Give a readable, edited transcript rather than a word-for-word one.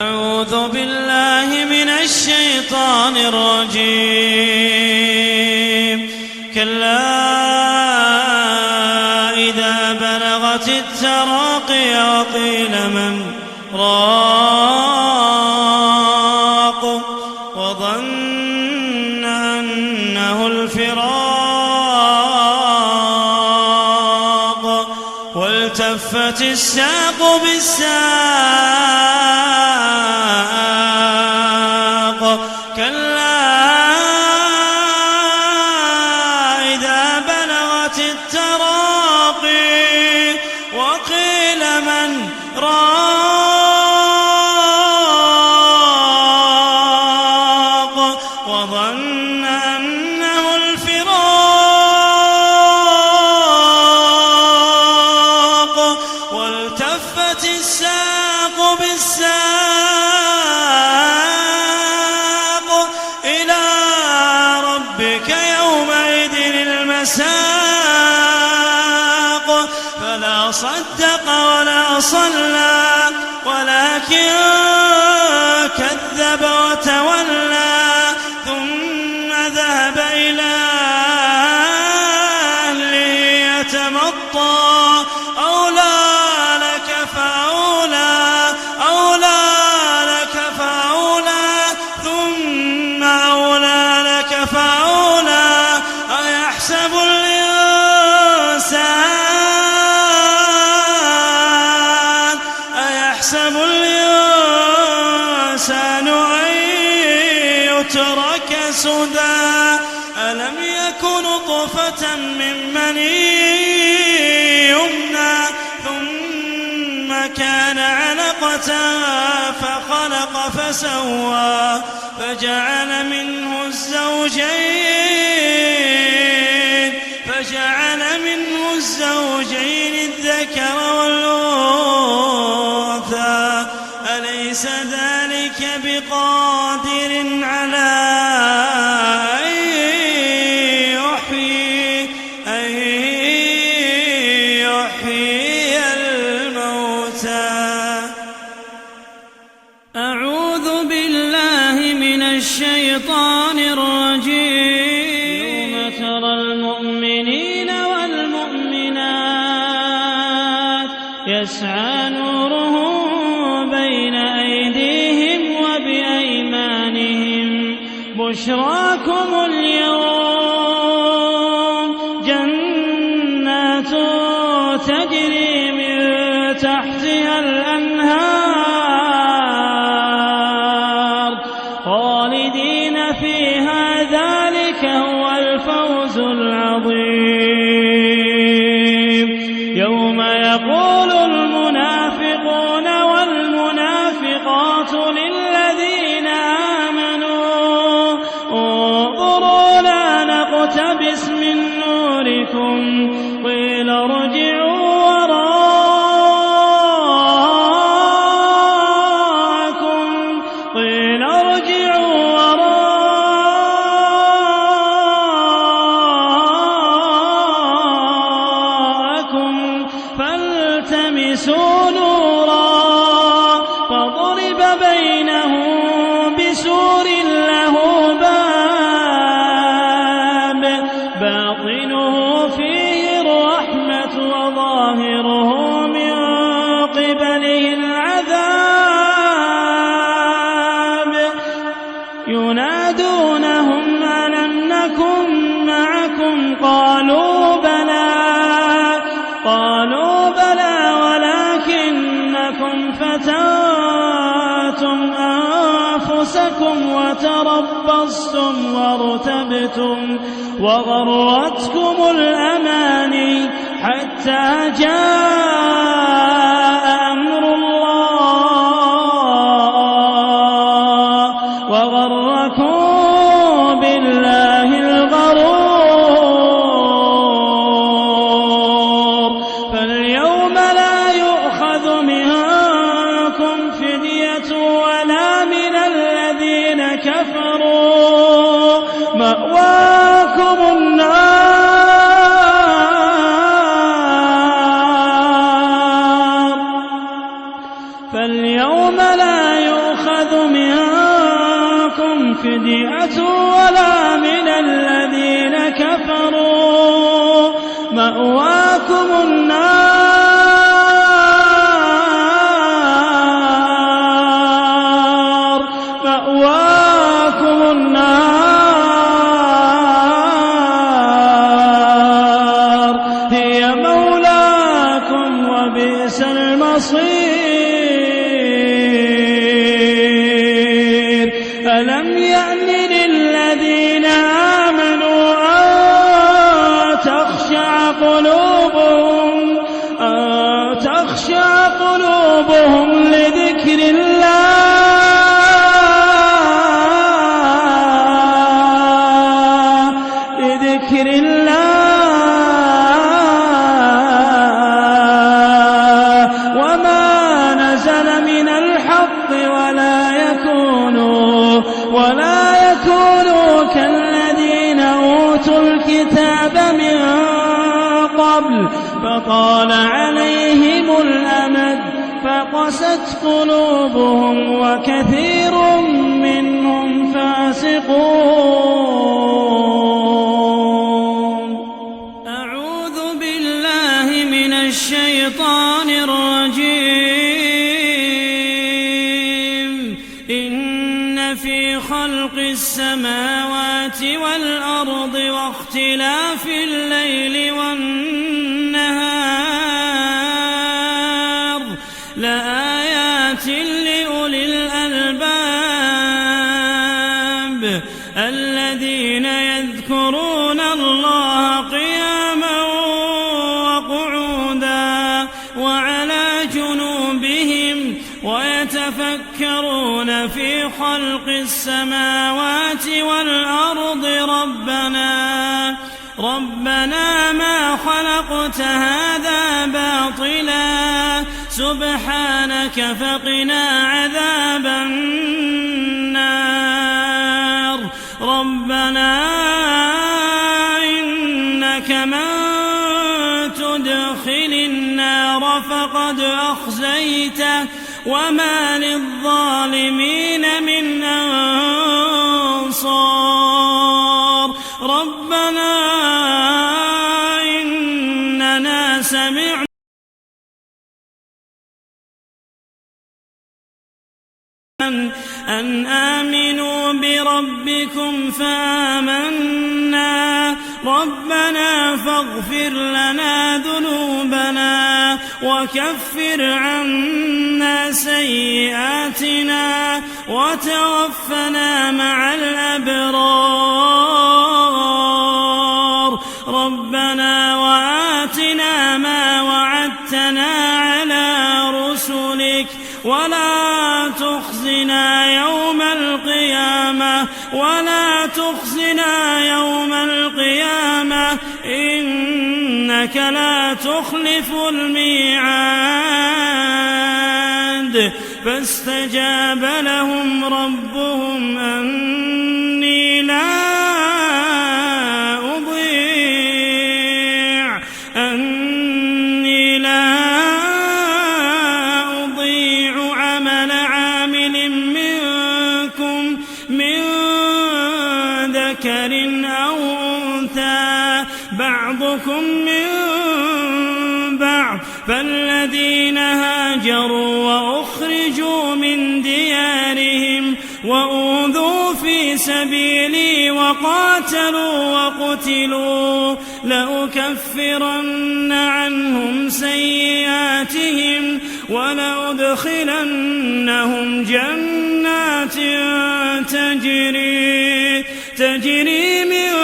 أعوذ بالله من الشيطان الرجيم. كلا إذا بلغت التراقي وقيل من راق وظن أنه الفراق والتفت الساق بالساق كلا إذا بلغت التراقي وقيل من راق وظن أنه الفراق والتفت الساق بالساق إلى ربك يومئذ المساق فلا صدق ولا صلى ولكن كذب وتولى ثم ذهب إلى أهله يتمطى أولى لك فأولى ثم أولى لك فأولى أيحسب الإنسان أن يترك سدى ألم يك نطفة من مني يمنى ثم كان علقة فخلق فسوى فجعل منه الزوجين الذكر والأنثى أليس ذلك بقادر على أن يحيي الموتى. أعوذ بالله من الشيطان الرجيم. يوم ترى المؤمنين والمؤمنات يسعى نورهم بين أيديهم وبأيمانهم بشراكم اليوم جنات تجري من تحتها الأنهار خالدين فيها ذلك هو الفوز العظيم. يوم يقول المنافقون والمنافقات للذين آمنوا انظرونا نقتبس من نوركم قيل ارجعوا وراءكم فالتمسوا نورا فضرب بينهم بسور له باب باطنه فيه الرحمة وظاهره من قبله العذاب ينادونهم ألم نكن معكم قالوا بلى ولكنكم فتنتم أنفسكم وتربصتم وارتبتم وغرتكم الأماني حتى جاء أمر الله وغركم بالله الغرور. فاليوم لا يؤخذ منكم فدية ولا من الذين كفروا مأواكم النار. فاليوم لا يؤخذ فدية ولا من الذين كفروا مأواكم النار هي مولاكم وبئس المصير ألم يأن للذين آمنوا أن تخشع قلوبهم لذكر الله وما نزل من الحق ولا يكونوا كالذين أوتوا الكتاب من قبل فطال عليهم الأمد فقست قلوبهم وكثير منهم فاسقون. أعوذ بالله من الشيطان الرجيم. إن في خلق السماوات والأرض واختلاف الليل والنهار لآيات لأولي الألباب الذين يذكرون الله قياما وقعودا وعلى جنوبهم ويتفكرون في خلق السماوات والأرض ربنا ما خلقت هذا باطلا سبحانك فقنا عذاب النار. ربنا إنك من تدخل النار فقد أخزيته وما للظالمين من أنصار. ربنا إننا سمعنا أن آمنوا بربكم فآمنا ربنا فاغفر لنا ذنوبنا وكفر عنا سيئاتنا وتوفنا مع الأبرار. ربنا وآتنا ما وعدتنا على رسلك ولا تخزنا يوم القيامة إنك لا تخلف الميعاد. فاستجاب لهم ربهم أني لا أضيع عمل عامل منكم من ذكر أو أنثى بعضكم من بعض فالذين هاجروا وأخرجوا من ديارهم وأوذوا في سبيلي وقاتلوا وقتلوا لأكفرن عنهم سيئاتهم ولأدخلنهم جنات تجري من